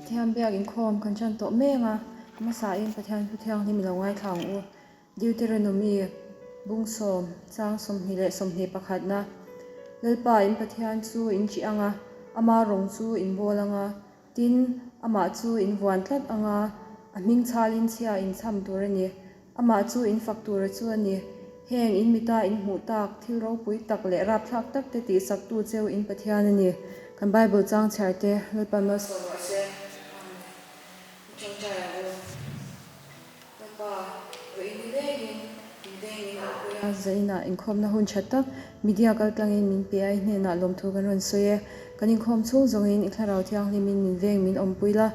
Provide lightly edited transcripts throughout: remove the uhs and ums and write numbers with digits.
Pathian biak inkhawm kan ṭan tawh mek a, hmasain Pathian thu thianghlim i lo ngaithla ang u. Deuteronomy bung sawm chang 21 pakhatna, Lalpa in Pathian chu in ṭih ang a, ama rawng chu in bawl ang a, tin, amah chu in vuan tlat ang a, a hming chhalin chhia in cham tur a ni. Amah chu in fak tura chu a ni. Heng in mita in hmuh tak, thil ropui tak leh rapthlak tak te tihsaktu cheu in Pathian a ni. Kan Bible chang chhiar te, Lalpan malsawm rawh se. Amen. I tawngtai ang u. Lalpa, vawi ni lengin min vengin awm pui a. Zainah inkhawmna hun tha tak media kaltlangin min pe a, i hnenah lawmthu kan rawn sawi e. Kan inkhawm chhung zawngin i thlarau thianghlimin min veng min awmpui la.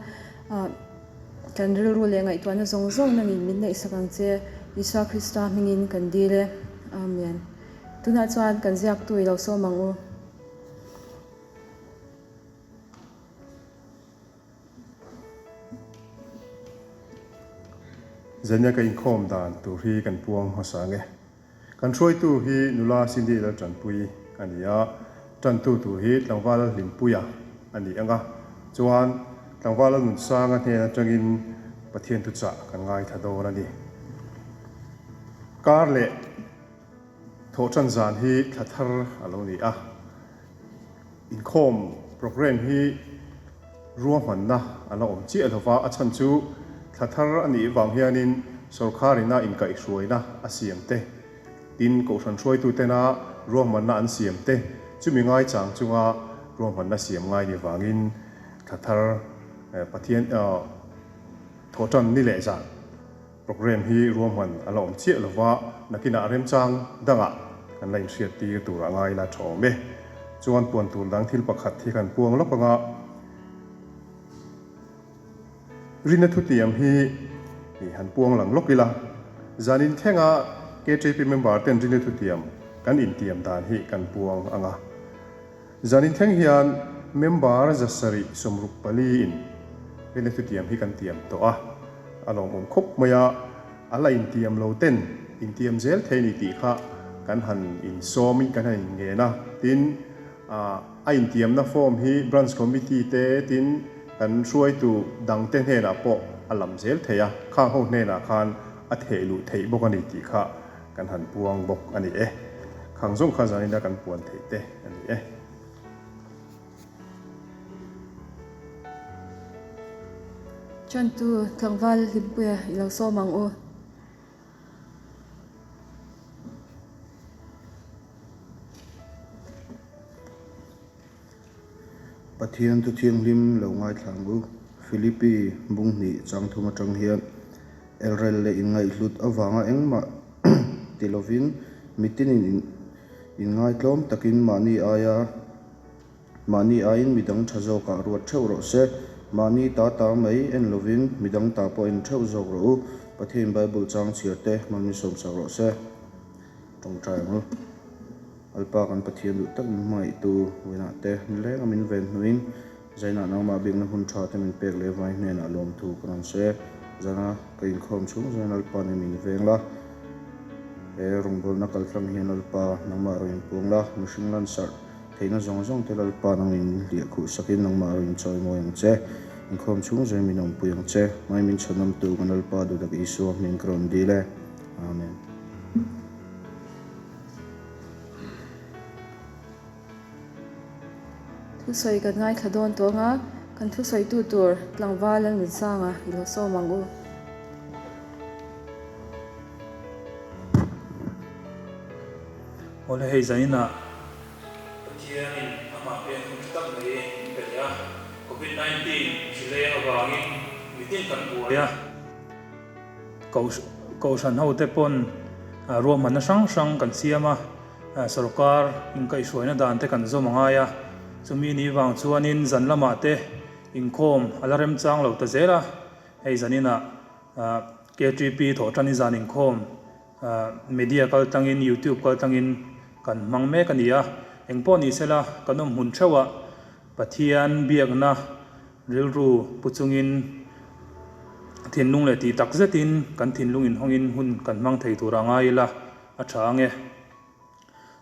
Kan rilru leh ngaihtuahna zawng zawng nangin min neihsak ang che, Isua Krista hmingin kan dil e. Amen. Tunah chuan kan ziaktu i lo sawm ang u. Zania ka inkhawm dan tur hi kan puang hmasa ang e. Kan hruaitu hi nula Cindy Laltanpui a ni a, tantu tur hi tlangval Hlimpuia a ni ang a, chuan tlangval Nunsanga hnen atangin Pathian thuchah kan ngaithla dawn a ni. Kar leh thawhtan zan hi thla thar a lo ni a. Inkhawm programme hi ruahmanna a la awm chiah lova, a chhan chu thla thar a nih vang hianin sawrkharina inkaihhruaina a siam te, tin kohhran hruaitutena ruahmanna an siam te chumi ngaichang chunga ruahmanna siam ngai ni vangin thla thar Pathian thawhtan ni leh zan Programme hi ruahman a la awm chiah lova, nakinah remchang dangah kan la inhriat tir tur a ngai la tha awm e. Chuan puan tur dang thil pakhat hi kan puang lawk anga, Rina thutiam hi han puang lang lawk ila, zanin thlenga KTP member ten Rina thutiam kan intiam dan hi kan puang anga. Zanin thleng hian member 764 in rinna thutiam hi kan tiam tawh a, a lawmawm khawp mai a, a la intiam lo ten intiam zel thei ni tih kha kan han insawm in kan han inngen a, tin a intiamna form hi Branch Committee te tin kan hruaitu dang te hnenah pawh a lam zel thei a, khang ho hnenah khan a theh luh theih bawk a ni tih kha Kan han puang bawk a ni e. Khang zawng kha zanina kan puan theih te a ni e. Chantu tlangval Hlimpuia i lo sawm ang u. Pathian thu thianghlim lo ngaithla ang u. Philippi bung hnih chang thum atang hian elrel leh inngaihhlut avanga engmah ti lovin mitinin inngaitlawm takin mahni aia mahni aiin midang tha zawkah ruat theuh rawh se. Mahni ta ta mai en lovin midang ta pawh en theuh zawk rawh u. Pathian Bible chang chhiar te hmangin sawmsak rawh se. Tawngtai ang u. Alpa kan Pathian duh tak min hmangaihtu Winah te nileng a min ven hnuin Zainah nangmah bikna hun tha te min pek leh vai hnenah lawmthu ka rawn sawi e. Zana ka inkhawm chhung zawngin Lalpa nen min veng la, he rawngbawlna kaltlang hian Lalpa nangmah rawn inpuang la, mihring lansarh theihna zawng zawng te Lalpa nang in hliah khuh sakin nangmah rawn inchawimawi ang che. Inkhawm chhung zawngin min awmpui ang che. Hmai min chhanawmtu kan Lalpa duhtak Isua hming ka rawn dil e. Amen. Thusawi kan ngaithla dawn tawh ang a, kan thusawitu tur tlangval a nun sang a, i lo sawm ang u. Awle hei zaninah Pathianin amah pek hun tha tak mai min pe leh a, Covid 19 hri leng avangin mitin kan buai a. Kohhran hote pawn ruahmanna hrang hrang kan siam a, sorkar inkaihhruaina dan te kan zawm a ngai a, chumi ni vang chuanin zan lamah te inkhawm a la remchang lo ta zel a, hei zaninah KTP thawhṭan zan inkhawm media kal tlangin YouTube kal tlangin kan hmang mek a ni a, engpawh ni sela kan awm hmun theuhah Pathian biakna rilru pu chungin thinlung leh tih tak zetin kan thinlung inhawngin hun kan hmang thei tur a ngai ila a tha ang e.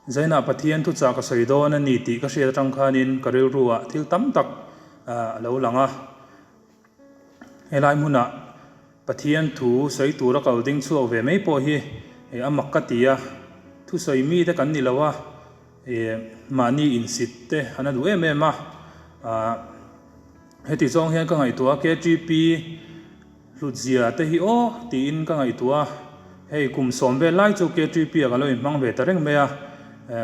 Zainah Pathian thuchah ka sawi dawn a ni tih ka hriat atang khanin ka rilruah thil tam tak a lo lang a. Helai hmunah Pathian thu sawi tura kal ding chhuak ve mai pawh hi a mak ka ti a, thusawi mite kan ni lo a, mahni insit te an a duh em em a. Heti zawng hian ka ngaihtuah a, KTP hlutzia te hi aw tiin ka ngaihtuah a, hei kum sawm vel lai chu KTP ah ka lo inhmang ve ta reng mai a,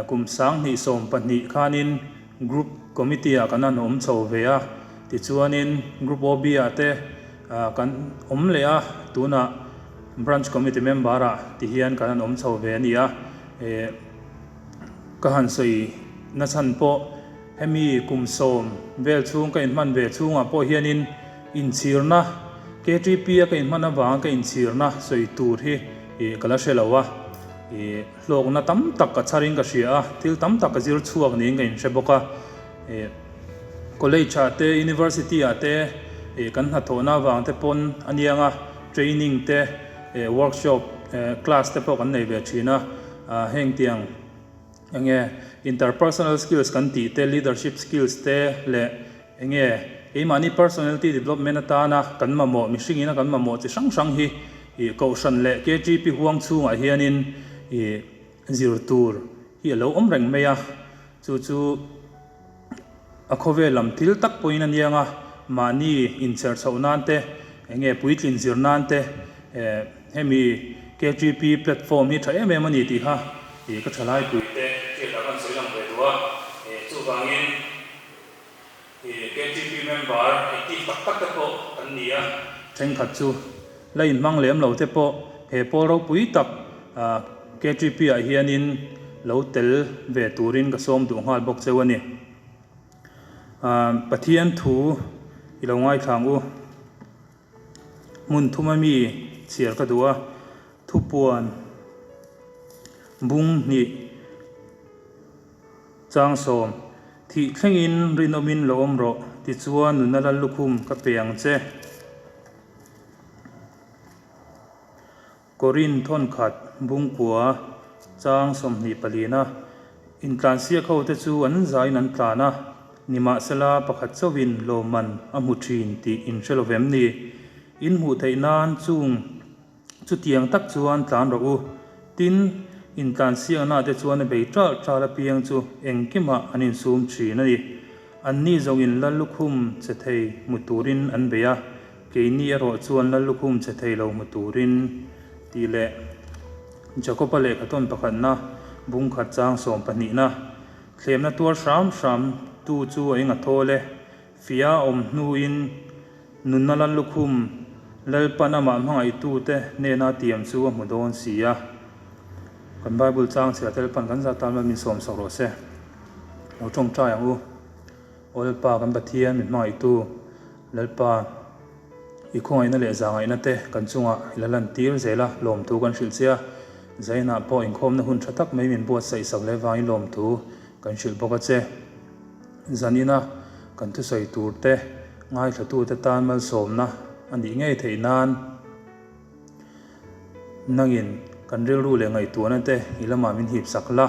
kum 20 12 khanin Group Committee ah kan han awm chho ve a, tichuanin Group OB ah te kan awm leh a, tunah Branch Committee member ah ti hian kan han awm chho ve a ni a, ka han sawi nachhan pawh hemi kum sawm vel chhung ka inhman ve chhungah pawh hianin inchhirna KTP a ka inhman avanga ka inchhirna sawi tur hi ka la hre lo a. Hlawkna tam tak ka chharin ka hria a, thil tam tak ka zir chhuak niin ka inhre bawk a. College ah te, University ah te kan hnathawhna avang te pawn a niang a, training te, workshop, class te pawh kan nei ve thin a. Heng tiang enge interpersonal skills kan tih te, leadership skills te leh enge keimahni personality development atana kan mamawh, mihringin a kan mamawh chi hrang hrang hi Ih Kohhran leh KTP huang chhungah hianin ih zir tur hi a lo awm reng mai a, chu chu a khawvel lam thil tak pawhin a niang a, mahni inchher chhoh nan te eng nge puitlin zir nan te eh hemi KTP platform hi tha em em a ni tih kha ih ka thalaipui te hriatah khan sawi lang ve duh a, eh chuvangin. KTP member active tak tak te pawh kan ni a. Thenkhat chu la inhmang lem lo te pawh he pawl ropui tak KTP ah hianin lo tel ve turin ka sawm duh nghal bawk cheu a ni. Pathian thu i lo ngaithla ang u. Hmun thuma mi chhiar ka duh a, thupuan bung hnih. Chang sawm, Thih thlengin rinawmin lo awm rawh, tichuan nuna lal lukhum ka pe ang che. Korin thawnkhat, Bungkua, Chang 20 palina, Intlansiak ho te chu an zain an tlan a, nimahsela pakhat chauhin lawmman a hmu thin tih in hre lo vem ni? In hmuh theih nan chung Chutiang tak chuan tlan rawh u. Tin, intlansiakna te chuan a bei ṭalh ṭalh apiang chu engkimah an insum ṭhin a ni. Anni zawngin Lal lukhum che thei hmu turin an bei a, keini erawh chuan Lal lukhum che thei lo hmu turin tih leh Jakoba lehkhathawn pakhatna bungkhat chang sawm pahnihna thlemna tuar hram hram tu chu a eng a thawl e. Fia awm hnuin Nunna lal lukhum Lalpan amah hmangaihtute hnena tiam chu a hmu dawn si a. Kan Bible chang chhiah te Lalpan kan zat tan mal min sawm sak rawh se. Lo tawngtai ang u. Aw Lalpa kan Pathian min hmangaihtu Lalpa i khawngaihna leh zahngaihna te kan chungah i la lantir zel a, lawmthu kan hrilh che a. Zainah pawh inkhawmna hun tha tak mai min buatsaih sak leh vangin lawmthu kan hrilh bawk a che. Zanina kan thusawi turte ngaithlatute tan malsawmna a nih ngei theih nan nangin kan rilru leh ngaihtuahna te i lamah min hip sak la,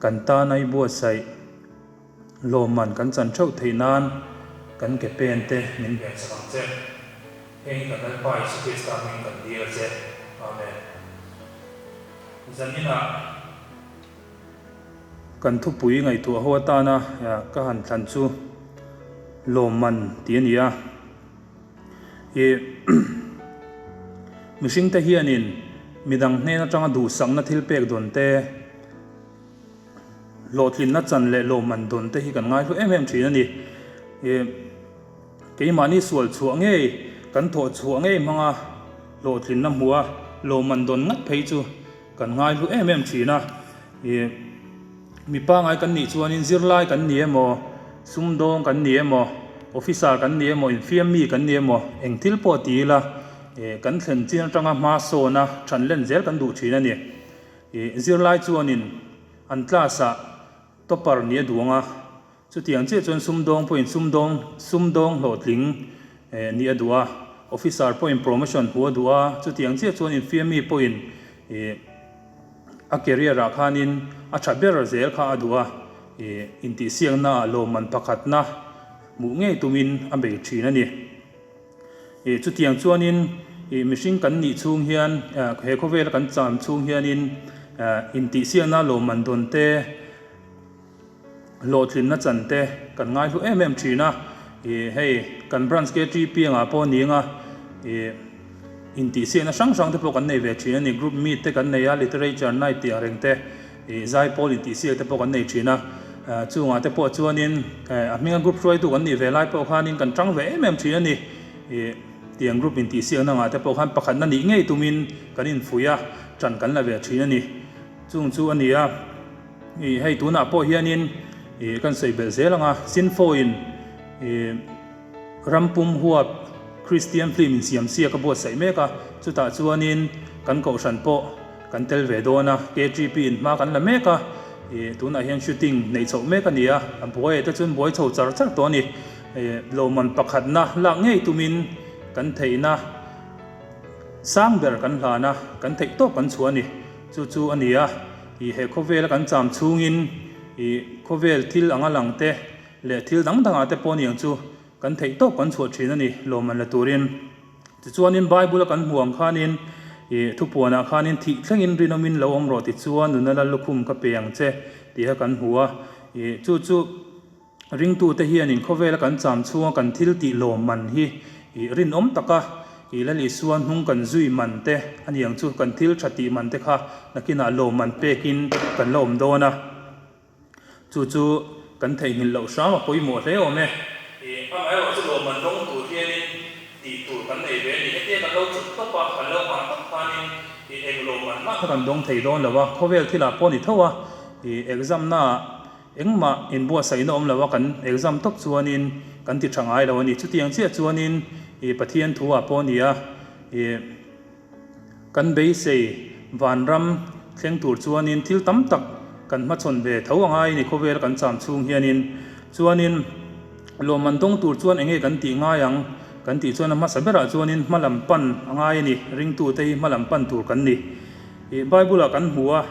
kan tana i buatsaih lawmman kan chan theuh theih nan kan ke pen te min ven sak ang che. Heng hi kan Lalpa Isu Krista hming kan dil a che. Amen. Zanina. Kan thupui ngaihtuah ho atana ka han thlan chu lawmman tih a ni a. Ih mihringte hianin midang hnen atanga duhsakna thil pek dawn te, hlawhtlinna chan leh lawmman dawn te hi kan ngaihlu em em thin a ni. Ih keimahni sual chhuah ngei, kan thawh chhuah ngei hmanga hlawhtlinna hmuh a lawmman dawn ngat phei chu Kan ngaihlu em em thin a, ih mi pangai kan nih chuanin zirlai kan ni emaw, sumdawng kan ni emaw, officer kan ni emaw, infiam mi kan ni emaw, eng thil pawh ti ila ih kan thlen chin atanga hma sawna than len zel kan duh thin a ni. Ih zirlai chuanin an class ah topper nih a duh ang a, Chutiang chiah chuan sumdawng pawhin sumdawng sumdawng hlawhtling nih a duh a, officer pawhin promotion hmuh a duh a, chutiang chiah chuan infiammi pawhin a career ah khanin a tha ber zel kha a duh a, intihsiakna ah lawmman pakhatna hmuh ngei tumin a bei thin a ni. Ih chutiang chuanin ih mihring kan nih chhung hian he khawvela kan cham chhung hianin intihsiakna lawmman dawn te, hlawhtlinna chan te kan ngaihlu em em thin a. Ih hei kan branch KTP angah pawh ni anga ih intihsiakna hrang hrang te pawh kan nei ve thin a ni. Group meet te kan nei a, literature night tih ang reng te. Ih zaipawl intihsiak te pawh kan nei thin a, chungah te pawh chuanin a hminga group hruaitu kan nih ve lai pawh khanin kan tang ve em em thin a ni. Ih tiang group intihsiak nangah te pawh khan pakhatna nih ngei tumin kan infuih a, tan kan la ve thin a ni. Chung chu a ni a, ih hei tunah pawh hianin ih kan sawi belh zel ang a, Sinfo-in ih ram pum huap Kristian film insiamsiak a buatsaih mek a, chutah chuanin kan kohhran pawh Kan tel ve dawn a, KTP in hma kan la mek a, ih tunah hian shooting neih chhoh mek a ni a, a buai te chuan buai chho char char tawh a ni. Ih lawmman pakhatna lak ngei tumin kan theihna sang ber kan hlan a, kan theih tawp kan chhuah a ni. Chu chu a ni a, ih he khawvela kan cham chhungin ih khawvel thil anga lang te leh thil dang dangah te pawh aniang chu kan theih tawp kan chhuah thin a ni lawmman la turin. Tichuanin Bible-a kan hmuh ang khanin, ih, thupuanah khanin thih thlengin rinawmin lo awm rawh tichuan nuna lal lukhum ka pe ang che tih kha kan hmu a. Ih, chu chu ringtute hianin khawvela kan cham chhunga kan thil tih lawm man hi, ih, rinawm taka, ih, Lal Isua hnung kan zui man te a ni ang chu, kan thil tha tih man te kha nakinah lawm man pekin kan la awm dawn a. Chu chu kan theihnghilh loh hram a pawimawh hle awm e. Ih, amaherawh chu lawmman dawng tur hianin tih tur kan nei ve a ni. Hetia kan lo chut tawp a, kan lo nghah tawp khanin ih eng lawmman mah kha kan dawng thei dawn lo a, khawvel thilah pawh a ni tho a, ih exam naah engmah inbuatsaihna awm lo a kan exam tawp chuanin kan ti tha ngai lo a ni. Chutiang chiah chuanin ih Pathian thu ah pawh a ni a, ih. Kan beisei vanram thleng tur chuanin thil tam tak kan hmachhawn ve tho a ngai ni khawvel kan cham chhung hianin. Chuanin lawmman dawng tur chuan enge kan tih ngai ang kan tih chuan a hmasa berah chuanin hma lam pan a ngai a ni, ringtute hi hma lam pan tur kan ni. Ih Bible ah kan hmu a,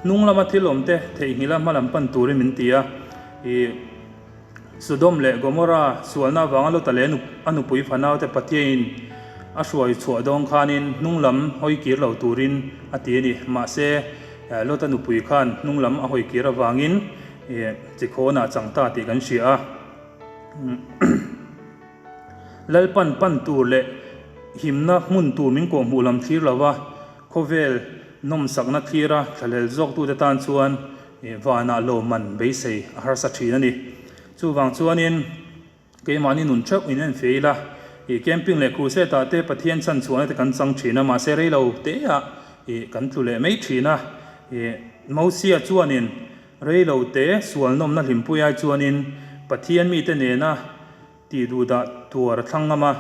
hnung lama thil awm te theihnghilh a hma lam pan turin min ti a. Ih. Sodom leh Gomorra sualna avanga Lota leh a nupui fanaute Pathiain a hruai chhuah dawng khanin hnung lam hawi kir lo turin a ti a ni. Mahse, Lota nupui khan hnung lam a hawi kir avangin chikhawnah chang ta tih kan hria a. Lalpan pan tur leh himna hmun tur min kawhhmuh lam thlir lova khawvel nawmsakna thlira thlahlel zawktute tan chuan Vanah lawmman beisei a harsa thin a ni. Chuvang chuanin keimahni nun theuh in en fei ila, ih camping leh crusade ah te Pathian chhan chhuahna te kan chang thin a, mahse rei lo te ah ih kan tlu leh mai thin a. Ih Mosia chuanin rei lo te sual nawmna hlimpui ai chuanin Pathian mite nena tih duh dah tuar a thlang ngam a.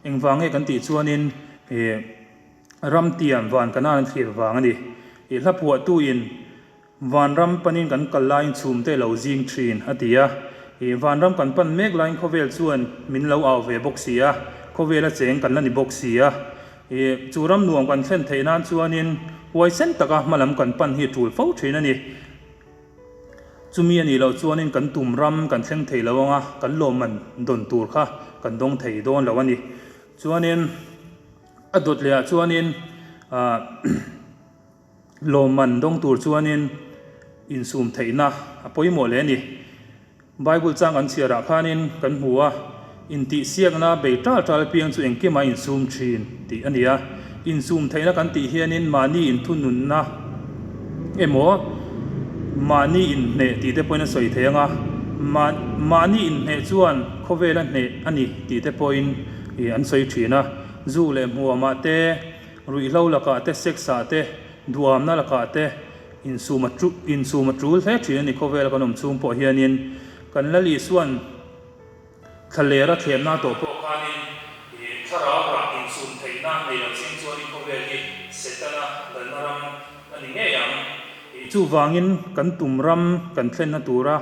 Engvang nge kan tih chuanin ih ramtiam van kana an thlir vang a ni. Ih hla phuahtuin Vanram panin kan kal laiin chhum te lo zing thin, a ti a. Ih, vanram kan pan mek laiin khawvel chuan min lo au ve bawk si a, khawvela cheng kan la ni bawk si a. Ih, chu ram nuam kan thlen theih nan chuanin huaisen taka hmalam kan pan hi a tul fo thin a ni. Chumi a nih loh chuanin kan tum ram kan thleng thei lo ang a, kan lawmman dawn tur kha kan dawng thei dawn lo a ni. Chuanin a dawt lehah chuanin ah. Lawmman dawng tur chuanin insum theihna a pawimawh leh a ni. Bible chang kan chhiarah khanin kan hmu a, intihsiakna bei tal tal apiang chu engkimah insum thin tih a ni a. Insum theihna kan tih hianin mahni inthununna emaw mahni inhneh tih te pawhin a sawi thei ang a, mahni inhneh chuan khawvela hneh a ni tih te pawhin an sawi thin a. Zu leh hmuamah te. Ruihhlo lakah te, sex ah te, duamna lakah te insum a insum a tul hle thin a ni khawvela kan awm chhung pawh hianin kan Lal Isuan thlalera thlemna tawh pawh khanin ih thlarau rah insum theihna nei lo ching chuanin khawvel hi Setana lalna ram a ni ngei ang. Chuvangin kan tum ram kan thlenna tura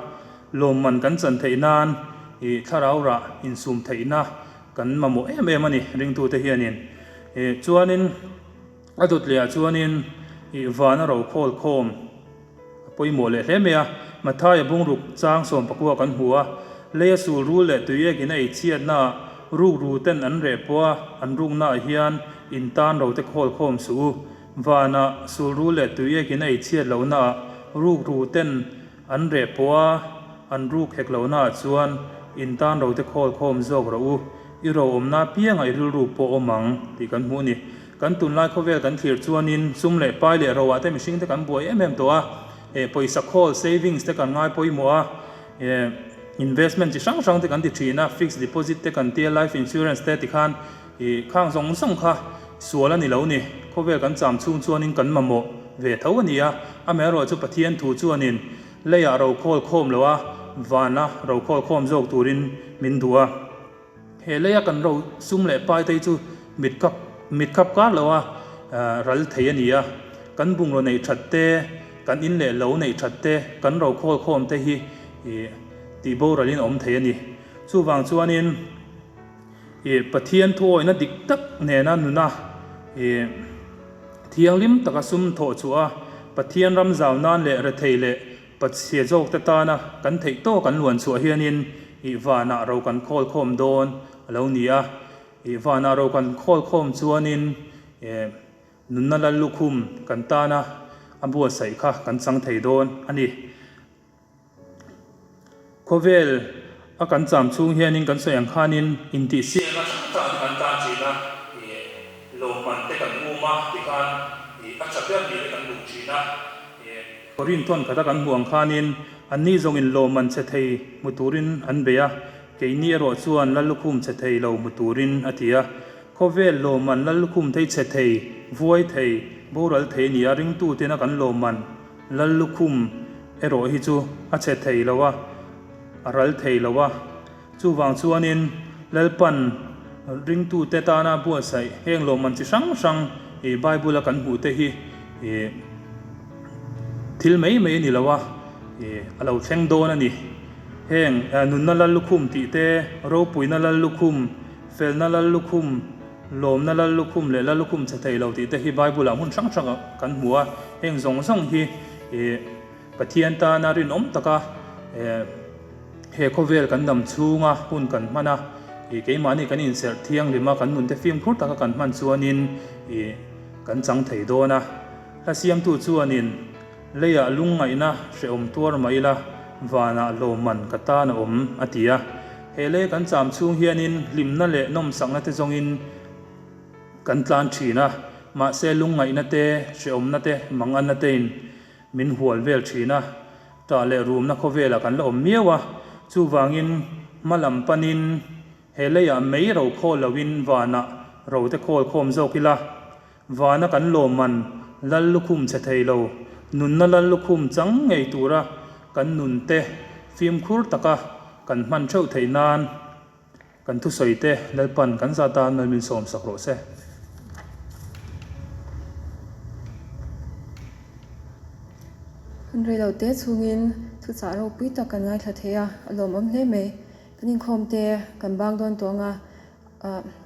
lawmman kan chan theih nan ih thlarau rah insum theihna Kan mamawh em em a ni ringtute hianin. Ih chuanin a dawt lehah chuanin ih vana ro khawl khawm a pawimawh leh hle mai a. Mathaia bungruk chang sawmpakua kan hmu a, leia sul rul leh tuiek in a ei chhiatnaah Rukru ten an reh pawh a, an ruknaah hian in tan ro te khawl khawm suh u. Vanah sulru leh tuiekin a eichhiat lohnaah rukru ten an reh pawh a, an ruk hek lohnaah chuan in tan ro te khawl khawm zawk rawh u. I ro awmna apiangah i rilru pawh awm ang tih kan hmuh a ni. Kan tunlai khawvel kan thlir chuanin sum leh pai leh roah te mihring te kan buai em em tawh a, pawisa khawl, savings, te kan ngai pawimawh a, investment chi hrang hrang te kan ti thin a, fixed deposit te kan tia, life insurance te tikhan khang zawng zawng kha sual a ni lo ni. Khawvel kan cham chhung chuanin kan mamawh ve tho a ni a, amaherawhchu Pathian thu chuanin leiah ro khawl khawm lo a, vana ro khawl khawm zawk turin min duh a. He leia kan ro sum leh pai te hi chu mit kap mit khap kar lo a ral thei a ni a, kan bungraw neih that te, kan in leh lo neih that te, kan ro khawl khawm te hi tih boralin a awm thei a ni. Chuvang chuanin ih Pathian thuawihna dik tak nena nuna ih thianghlim taka sum thawh chhuah a, Pathian ram zau nan leh rethei leh Patchhia zawkte tana kan theih tawk an luan chhuah hianin ih vanah ro kan khawl khawm dawn a lo ni a. Ih vanah ro kan khawl khawm chuanin eh nunna lal lukhum kan tana a buatsaih kha kan chang thei dawn a ni. Khawvel a kan cham chhung hianin kan sawi ang khanin intihsiakna hrang hrang te kan tan thin a, ih lawmman te kan um a tikhan ih a tha ber nih te kan duh thin a. Korinthon khata kan hmuh ang khanin anni zawngin lawmman che thei hmu turin an bei a, keini erawh chuan Lallukhum che thei lo hmu turin a ti a. Khawvel lawmman Lallukhum thei che thei, vuai thei, boral thei a ni a, ringtutena kan lawmman Lallukhum erawh hi chu a che thei lo a, a ral thei lo a. Chuvang chuanin Lalpan ringtute tana buatsaih heng lawmman chi hrang hrang ih Bible-a kan hmuh te hi ih thil mai mai a ni lo a, ih a lo thleng dawn a ni. Heng nunna lal lukhum tih te, ropuina lal lukhum, felna lal lukhum, lawmna lal lukhum leh lal lukhum chhe thei lo tih te hi Bible-ah hmun hrang hrangah kan hmu a. Heng zawng zawng hi ih Pathian tana rinawm taka he khawvel kan dam chhunga hun kan hman a, ih keimahni kan inserh thianghlim a, kan nunte fimkhur taka kan hman chuanin ih kan chang thei dawn a. Hla siamtu chuanin leiah lungngaihna hrehawm tuar mah ila vanah lawmman ka tan a awm a ti a. He lei kan cham chhung hianin hlimna leh nawmsakna te zawngin kan tlan thin a, mahse lungngaihna te, hrehawmna te, manganna tein Min hual vel thin a, tah leh rumna khawvelah kan la awm miau a, chuvangin hma lam panin he leiah mei ro khawl loin vanah ro te khawl khawm zawk ila, vana kan lawmman lal lukhum che thei lo, nunna lal lukhum chang ngei tura kan nun te fimkhur taka kan hman theuh theih nan. Kan thusawi te Lalpan kan za tan mal min sawm sak rawh se. Hun rei lo te chhungin thuchah ropui tak kan ngaithla thei a, a lawmawm hle mai. Kan inkhawm te kan bang dawn tawh anga,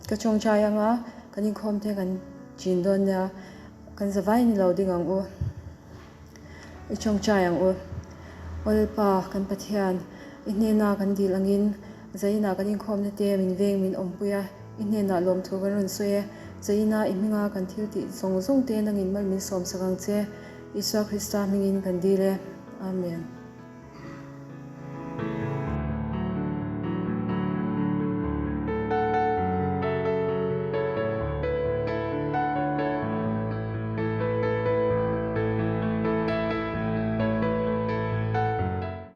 ka tawngtai anga kan inkhawm te kan chin dawn nia, kan zavai ni lo ding ang u. I tawngtai ang u. Aw Lalpa, kan Pathian, i hnena kan dil angin Zainah kan inkhawmna te min veng min awmpui a, i hnenah lawmthu kan rawn sawi e. Zainah i hminga kan thil tih zawng zawng te nangin mal min sawmsak ang che. Isua Krista hmingin kan dil e. Amen.